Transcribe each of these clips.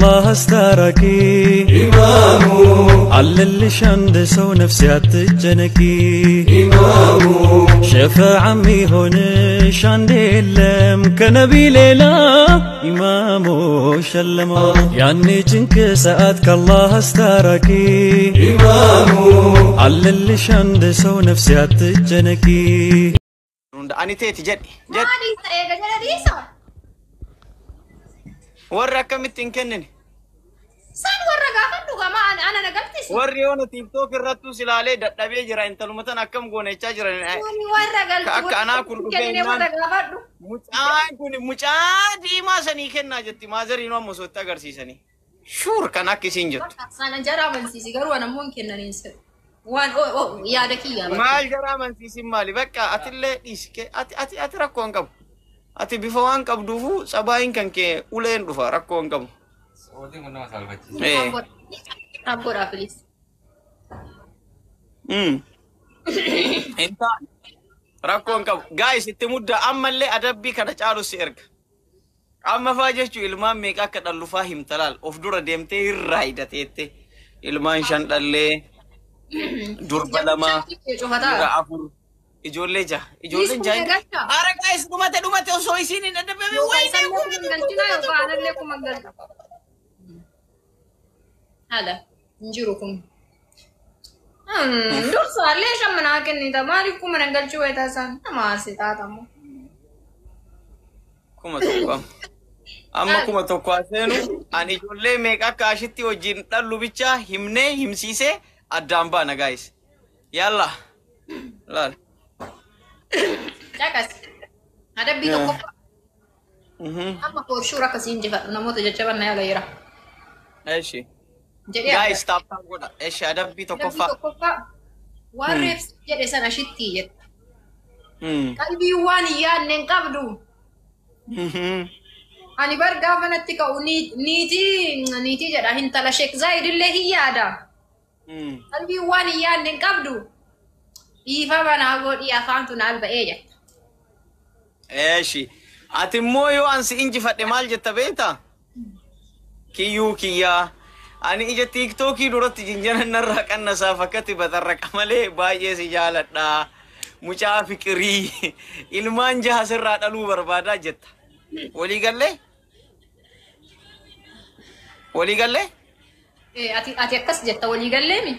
አላህ አስታራቂ ኢማሙ አለልሽ አንድ ሰው ነፍሴ አትጨነቂ ኢማሙ ሸፈዓ የሚሆንሽ አንድ የለም ከነቢ ሌላ ኢማሙ ሸለሞ ያኔ ጭንቅ ሰዓት ከአላህ አስታራቂ ኢማሙ አለልሽ አንድ ሰው ነፍሴ አትጨነቂ። Ani teeti jedhi jedhi. Maali eega jala dhiisa? Warri akkamitti hin kennine? San warra gaafadhu gama ana na galchisi. Warri yoona TikTok irrattuu silaalee dadhabee jira, intaluma tan akkam goone jechaa jiran. Warri warra galchu. Akka anaa kun dhufee kennine warra gaafadhu. Mucaan kun mucaa diimaa sanii kennaa jetti maazariin amma osoo itti agarsiisanii. Shuur kan akka isiin jettu. Sana jara amansiisi, garuu ana ammoo hin kennaniin sirri. Waan yaada kiyyaa bakka. Maal jara amansiisin maali? Bakka atillee dhiisi ati ati ati rakkoo hin qabu. Ati bifa waan qabduufu tsabaayin kan kee uleen dhufa, rakkoo hin qabu. Sootiin kun nama saalfachiisa. Tap godhaa, please. Hin taane. Rakkoo hin qabu. Guys, itti mudda, ammallee adabbii kana caalu si erga. Amma faa jechuun ilmaan meeqa akka dhallufaa himta laal, of dura deemtee irraa hidateette, ilmaan shan dhallee, durba lama, dhiira afur, ijoollee jaha, ijoolleen jaha. Galcha. Ara guys, dhumate dhumate, osoo isiin hin adabame. Yookaan isaan kuma hin galchinaa yookaan anallee kuma hin galchu. Haala hin jiru kun. Dursaallee shan manaa kennita, maaliif kuma nan galchuu wayitaa isaan nama aarsi taatamu. 1000 amma. Amma 1000 haseenu, ani ijoollee meeqa akka ashitti wajjin dhallu bichaa himnee himsiisee addaan baana, guys. Yalla. Laal. Caqas. Adabbii tokkoffaa. Amma for sure akkasiin injifadhu, namoota jajjaban na yaala jira. Eshi. Jedhee Guys, tap tap godha. Eshi, adabbii adabbii tokkoffaa. Tokkoffaa waan reefsi jedhe sana ashitti jetta. Qalbii waan hin yaadne hin qabdu. Ani bar gaafa natti ka'u niitii niitii jedha, intala Sheek Zaayid illee hin yaada. Qalbii waan hin yaadne hin qabdu. Dhiifama naa godhii, afaantu naal ba'ee jetta. Eshi. Ati immoo yoo an si injifadhe maal jetta beektaa? Kiyyuu kiyyaa. Ani ija TikTokii duratti jinjana narraa qannasaaf akkatti batarraqa malee baay'ee si jaaladha. Mucaa fiqirii ilmaan jaha sirraa dhaluu barbaadaa jetta. Walii gallee? Walii gallee? Ati akkas jetta, walii galleemi?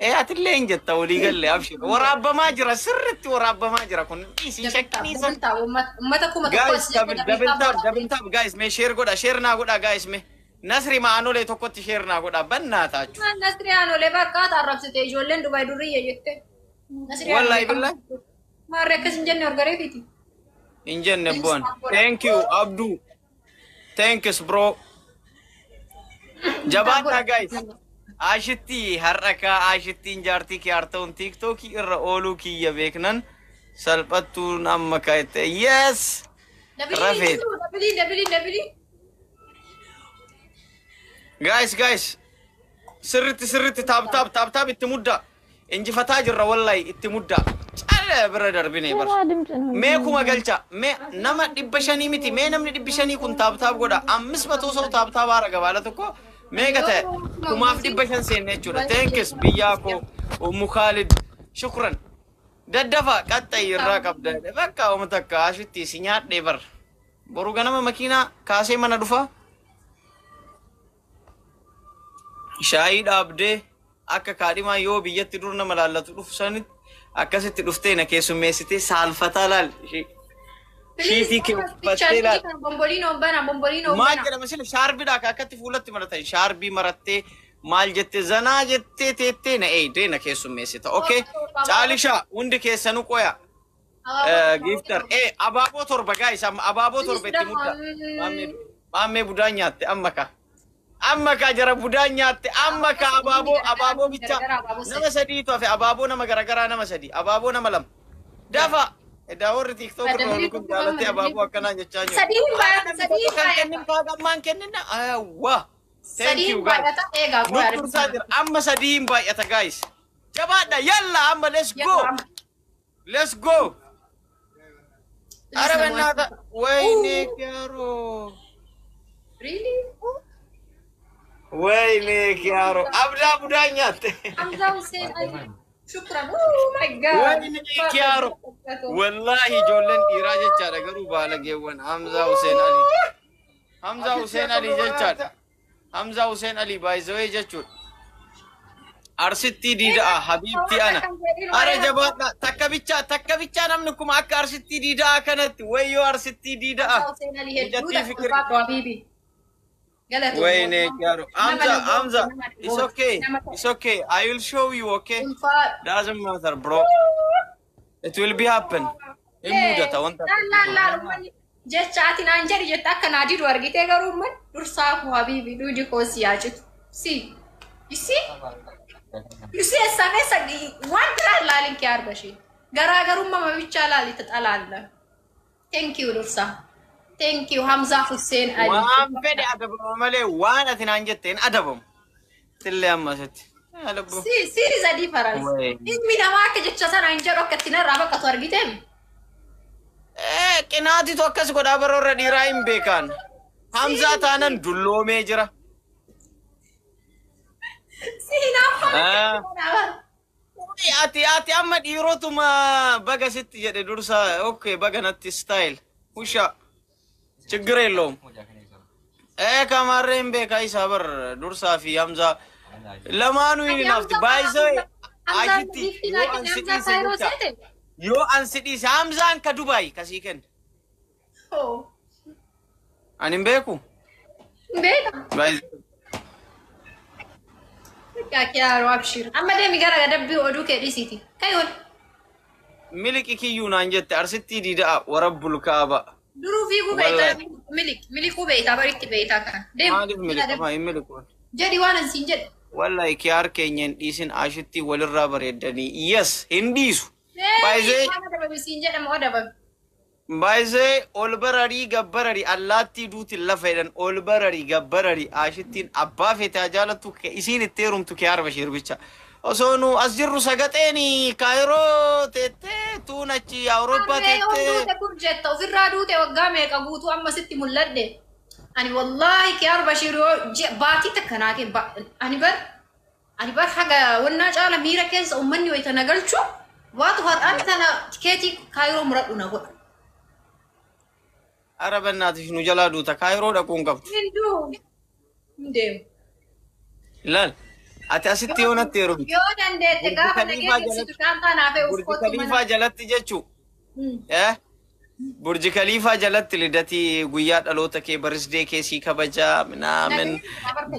Ee, atillee hin jetta, walii gallee, abshir. Waraabbamaa jira, sirritti waraabbamaa jira, kun dhiisii shakkii san. Uummata 1000 Guys, as double double tap, double tap, guys, mee share godha, share naa godha, guys, mee. Nasri ma'anolee tokkotti share naa godha, bannaa taachu. Nasri aanolee bakka arrabsite, ijoolleen Dubaay duriyya jette. Nasri. Wallahi billahi. Maarree akkas hin jenne orgareefiti. Hin jenne boon. Thank you, Abdu. Thanks, bro. Jabaadhaa, guys. Ashitti har'a kaa ashittiin jaartii kee harta'uun TikTokii irra ooluu kiyya beeknan salphattuun amma kaa'ette. Yes! Rafeet. Double, double, double. Guys, guys. Sirritti sirritti tap tap tap tap, itti mudda. Injifataa jirra wallahi, itti mudda. Cala bira darbine bar. Mee kuma galcha. Mee nama 500 miti. Mee namni 500 kun tap tap godha. 500 ሰው tap tap haara gabaala tokko. Meeqa ta'e? 1500 seenne jechuudha. Thanks biyyaa koo Ummu Khalid. Shukran. Daddafa qaxxayi irraa qabda. Bakka oma takka ashitti si nyaadhee bar. Boru ganama makiinaa kaasee mana dhufa. Shaayii dhaabdee akka kaadhimaa yoo biyyatti dur nama laallatu dhufu sanitti akkasitti dhuftee na keessummeessitee saalfataa laal. Shiitii kee uffattee laal. Bomboliinoo bana, bomboliinoo Maal bana. Jedhama sila, shaarbiidha akka akkatti fuulatti maratan, shaarbii marattee maal jettee zanaa jettee teettee na eeydee na keessummeessita. Okay? Caalishaa hundi keessanuu qoya. Gifter. Abaaboo torba, guys, amma abaaboo torba, itti mudda. Maammee budaan nyaatte amma ka. Amma ka jara budaan nyaatte amma ka, abaaboo abaaboo bicha nama sadiitu hafe, abaaboo nama garagaraa nama sadi, abaaboo nama lama. Dafa. Edaa warri TikTok irra oolu kun jaalattee abaaboo akkanaa jechaa jiru. Sadii hin baay'ata, sadii hin Kan baay'ata. kennin faa ammaan kennin awwa. Thank Sadii you, hin guys. baay'ata eegaa Nu tursaa jira. Amma sadii hin baay'ata, guys. Jabaadha, yalla amma, let's go. Let's go. Ara በእናትህ ወይኔ ኪያሮ። Really? ወይኔ ኪያሮ አብዳ ቡዳ nyaatte. Hamzaa Hussein Ali. Shukran. Oh my God. Wayne Kiyaaro. Wallaahi ijoolleen dhiiraa jechaadha garuu baalageewwan Hamzaa Hussein Ali. Hamzaa Hussein Ali jechaadha. Hamzaa Hussein Ali baay'isawee jechuudha. Arsittii diida'a habiibtii ana. Ara jabaadha takka bichaa takka bichaa namni kuma akka arsittii diida'a kanatti wayyoo arsittii diida'a. Hamzaa Hussein Ali hedduu Mijattii fikir. ulfaatu habiibi. Galatoom. Wayne Kiyaaro. Hamza Hamza, it's okay, it's okay, I will show you, okay? Ulfaatu. Doesn't matter, bro. It will be happen. Hin mudata wanta. Laal laal uummanni jecha ati naan jedhi jette akka naa didu argitee garuu uummanni dursaa koo habiibi duudi koo si yaacitu. Si. You see? You see eessa keessa waan biraa laalin kee arba ishee. Garaagarummaa mabichaa laali taxalaalla. Thank you dursaa. Thank you Hamzaa Hussein Ali. Waan fedhe adabama malee waan ati naan jette hin adabamu. Tillee ammasitti. Lubbu. See, see is a difference. Wayne. Ilmi namaa akka jecha sana hin jedhu akka ittiin irraa baqatu argiteem. Qinaatitu akkas godhaa baroorra dhiiraa hin beekan. Hamzaa taanan dulloomee jira. Si hinaaffaa. Ati amma dhiirotuma baga sitti jedhe dursa, okay, baga natti style. Husha. ችግር የለውም። Kamarreen beekaa isaa bar dursaa fi Hamzaa lamaanuu hin hafti. Baay'isee achitti yoo an si dhiise jecha yoo an si dhiise Hamzaan ka Dubaay kasii kenna. Ani hin beeku. Beeka. Baay'isee. Kiyaaroo abshir. Amma deemi gara gadabbii oduu kee dhiisiiti. Kayoon. Miliqi kiyyuu naan jette arsittii diida'a warabbul kaaba. Duruu fiiguu beektaa milik miliquu beektaa baritti beektaa kana. Deemi. Maaliif miliqama hin miliqu? Jedhi waan an siin jedhe. Wallahi kiyaar keenya hin dhiisin ashittii walirraa bareeddanii. Yes, hin dhiisu. Baay'isee. Waan adabame siin jedhama adabame. Baay'isee ol bararii gabbararii allaattii duutiin lafa jedhan ol bararii gabbararii ashittiin abbaa feetaa jaalattu isiin itti heerumtu kiyaar Bashiir bicha. Osoo nu as jirru sagaxeeni Kaayiroo teettee tuun achi Awurooppaa Harree ol teettee. Duute kur jetta ofirraa duute waggaa meeqa guutuu amma sitti mul'adhe. Ani wallaahi Kiyaar Bashiir yoo baatii takka naa kee ani bar haga wannaa caala miira keessa uummanni wayita na galchu waatu har'aan tana tikeetii Kaayiroo muradhu na godha. Ara በእናትሽ nu jalaa duuta Kaayiroo dhaquu hin qabdu. Hin duu. Hin deemu. Ilaal ati asitti yoo natti heerumte. Yoo dandeette Burj gaafa Khaliifaa nagee jalatti shaantaa naaf Burji uffatu Khaliifaa jalatti jechuu. Burji Khaliifaa jalatti lidatii guyyaa dhaloota kee birthday kee sii kabajaa ምናምን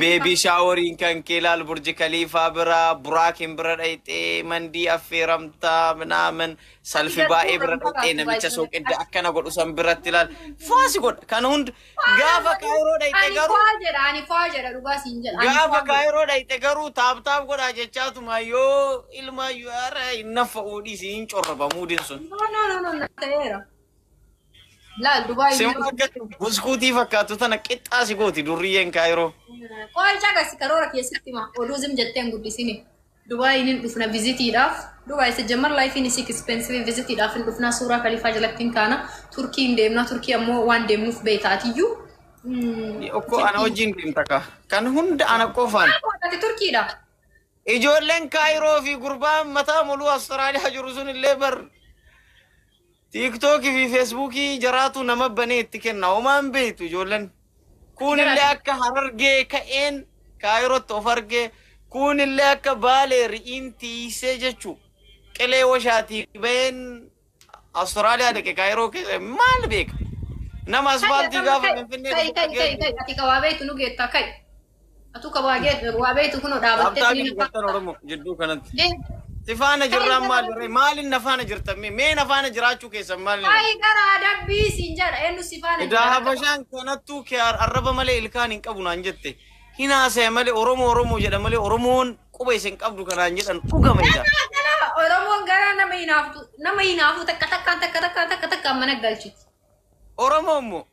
baby showeriin kan kee laal Burji Khaliifaa bira buraakin bira dhayxee mandii affeeramtaa ምናምን salfi baay'ee bira dhayxee namicha sooqidda akkana godhu san biratti laal faasi godha kan hund gaafa Kaayiroo dhayxe Ani garuu faa jedha, ani faa jedha, dhugaa siin jedha. Ani gaafa faa jedha. Kaayiroo dhayxe garuu tap tap godhaa jechaatuma yoo ilma ara hin naffa'uu dhiisi hin corraba muudiin sun. No, no, no, no, no, ta'eera. Laal Dubaay. Sima akka buskuutii fakkaatu tana qixxaa si gooti durriyyeen Kaayiroo. Qoy caqasi karoora keessatti ma oduu zim jettee hin guddisini. Dubaay hin dhufna visitiidhaaf. Dubaay isa jammar lifeiin isii expensive visitiidhaaf hin dhufna suuraa Kalifaa jalatti hin kaana. Turkii hin deemna. Turkii ammoo waan deemnuuf beekaatiyyuu. Okkoo ana wajjin deemta ka. Kan hunda ana qofaan. Ati Turkiidha. Ijoolleen Kaayiroo fi gurbaan mataa moluu Awustiraaliyaa jiru sun illee bar TikTokii fi Facebookii jaraatu nama banee itti kenna. Homaan beektu ijoolleen. Kun illee akka Harargee ka'een Kaayirootti of argee kun illee akka Baalee ri'iin tiisee jechuu. Qilee washaatii baheen Awustiraaliyaa dhaqe Kaayiroo keessa maal beeka? Nama asfaaltii gaafa Finfinnee Kai kai kai kai ati ka waa beektu nu geettaa kai. Atu ka waa beektu kunoo dhaabattee Abtaa gartan Oromoo jidduu kanatti. Deem. Si faana jirraan maal jirre maaliin na faana jirtan mee na faana jiraachuu keessan maal Ai gara adabbii siin jedha eenyu si faana Idaa Habashaan kanattuu kee arraba malee ilkaan hin qabu naan jette. Hin haasa'e malee Oromoo Oromoo jedha malee Oromoon quba isin qabdu kanaan jedhan dhugama ija. Oromoon gara nama hinaaftu nama hinaafu takka takkaan takka takkaan takka takkaan mana galchiti. Oromoo immoo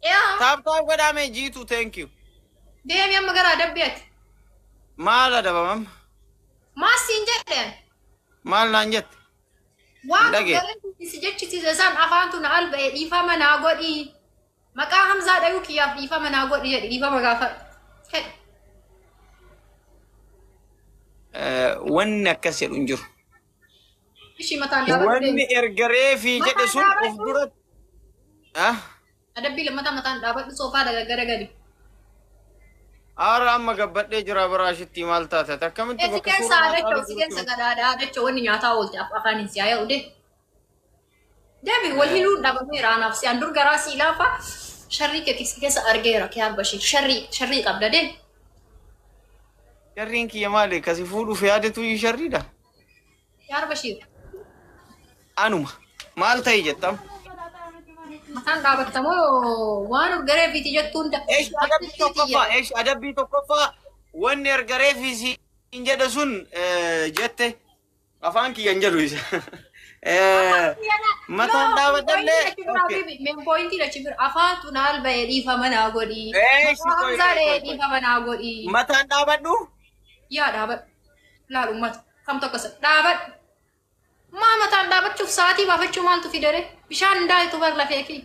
Yaa tap tap godhamee jiitu, thank you. Deemi amma gara adabbii ati. Maal adabamam? Maal siin jedhe? Maal naan jette? Waan Dhage. gareen si jechisiise san afaantu na alba'e dhiifama naa godhi. Maqaa Hamzaa dhayuu kiyyaaf dhiifama naa godhi jedhi dhiifama gaafa. Wanni akkas jedhu hin jiru. Ishii mataan dhaabadhu. Wanni ergaree fi jedhe sun of dura. Adabbii lammataa mataan dhaabadhu soofaa gara gadi. Aara amma gabbadhee jira biraashitti maal taate akkamitti bakka suuraa haadachoo si keessa gadaadha haadachoo wanni nyaataa oolte afaan hin siyaa yaa'u de. Deebi wal hiluun dhabameera anaaf si andur garaa si ilaafa sharrii kee keessa argeera kee Albashiir sharrii qabda de. Sharriin kiyya maali kasi fuudhuuf yaadatu sharriidha. Yaa Albashiir. Anuma maal ta'e jettam. Mataan dhaabattamoo waan ergaree fiiti jettuun da. Eesh adabbii tokkoffaa wanni ergaree fi siin jedhe sun jette afaan kiyya hin jedhu isa. Mataan dhaabadhallee. Poointii achi bira afaantu naal ba'ee dhiifama naa godhi. Hamzaa dhiifama naa godhi. Mataan dhaabadhu. Yaa dhaabadhu. Laal uummata kam tokko dhaabadhu. Maa mataan dhaabachuuf sa'aatii baafachuu maaltu fidere? Bishaan daayitu bar lafee fi.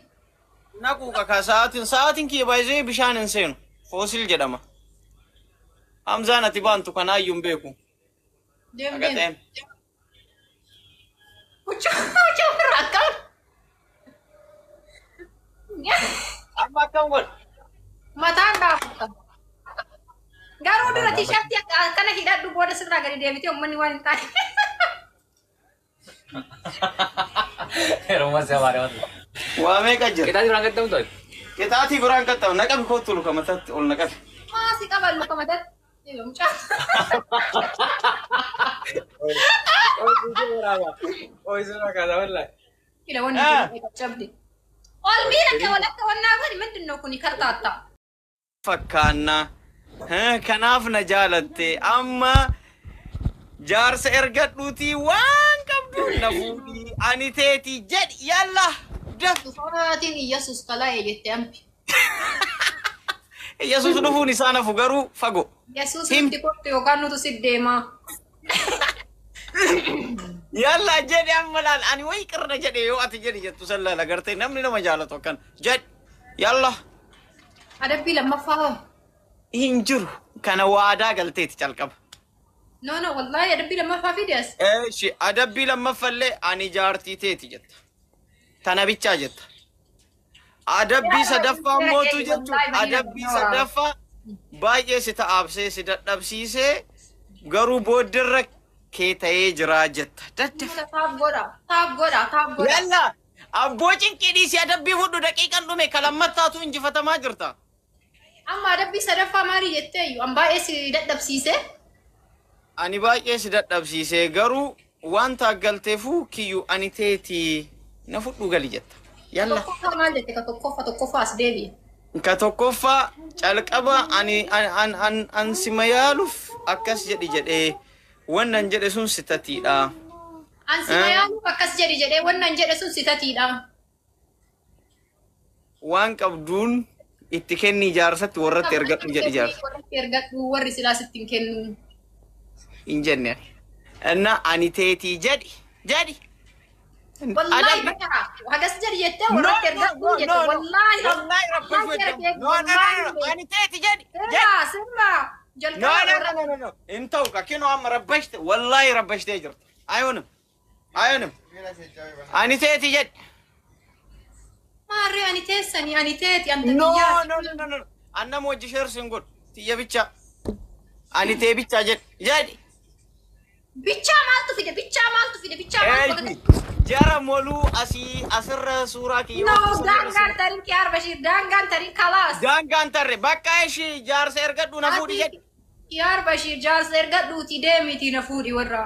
Naquuqa ka sa'aatiin kiyya baay'ee bishaan hin seenu. Foosil jedhama. Hamzaan ati baantu kanaayyuu hin beeku. Deem deem. Huccuu irraa akkam. Amma akkam godha? Mataan dhaabbata. Garuu dura tiishartii akkana hidhadhu booda sirraa gadi deebitee uummanni waan hin taane. Waa meeqa jira? Qixaatii biraan qaxxamu ta'e. Qixaatii biraan qaxxamu naqabi kootu luka mataatti ol naqabi. Maasii qaban luka mataatti. Mucaa. Kila wanni cabdi. Ol miila kee wal akka wannaa godhi ምንድን ነው kuni kartaatta. Fakkaanna kanaaf na jaalatte amma jaarsa ergadhuutii waan qabdu na fuudhii ani teetii jedhi yalla. Tufaatiin Iyyasuus kalaa'e jette ampi. Iyyasuus dhufuun isaa nafu garuu fagoo. Yesuus nutti kottu yookaan nutu si deemaa. Yalla jedhi amma laal ani wayi qirna jedhe yoo ati jedhi jettu san laal agartee namni nama jaalatu akkan jedhi yalla. Adabbii lammaffaa hoo? Hin jiru kana waadaa galteeti calqaba. No no wallaahi adabbii lammaffaa fidi as. Eeshi adabbii lammaffallee ani jaartii teeti jetta. Tana bichaa jetta. Adabbii sadaffaa mootu jechuun adabbii sadaffaa baay'ee si ta'aabsee si dadhabsiisee garuu booddirra kee ta'ee jira jetta. Daddafa. Taaf godha taaf godha taaf godha. Yalla abboo cinqii dhiisii adabbii fudhu daqiiqan dhume kalammattaatu injifatamaa jirta. Amma adabbii sadaffaa maali jettee iyyuu an baay'ee si dadhabsiisee. Ani baay'ee si dadhabsiisee garuu waan taaggalteefuu kiyyuu ani teetii na fudhu gali jetta. Yalla. Tokkoffaa maal jette ka tokkoffaa tokkoffaa as deebi'e. Ka tokkoffaa calqaba ani an sima yaaluuf akkas jedhi jedhee wannan jedhe sun sitatiidha. An sima yaaluuf akkas jedhi jedhee wannan jedhe sun sitatiidha. Waan qabduun itti kenni jaarsatti warratti ergadhu jedhi jaarsa. Warratti ergadhu warri silaas ittiin kennu. Hin jenne. Inna ani teetii jedhi jedhi. Wallahi bakara hagas jedhi jettee warratti ergadhu jette wallahi wallahi rabbi no no no ani teeti jedhi. Sirra sirra. No no no no no hin ta'u ka kinoo amma rabbashte wallahi rabbashtee jirta. Ayoonim ayoonim ani teeti jedhi. Maarree ani teessanii ani teeti anta No no no no annam hojii sheersin godhu tiyya bicha ani tee bicha jedhi jedhi. Bichaa maaltu fide bichaa maaltu fide bichaa maaltu fide. Jara moluu asii asirra suuraa kiyya. No daangaan tarin kee Arbashiir daangaan tarin kalaas. Daangaan tarre bakka ishii jaarsa ergadhu na fuudhi jedhi. Yaa Arbashiir jaarsa ergadhuuti deemiitii na fuudhi warra.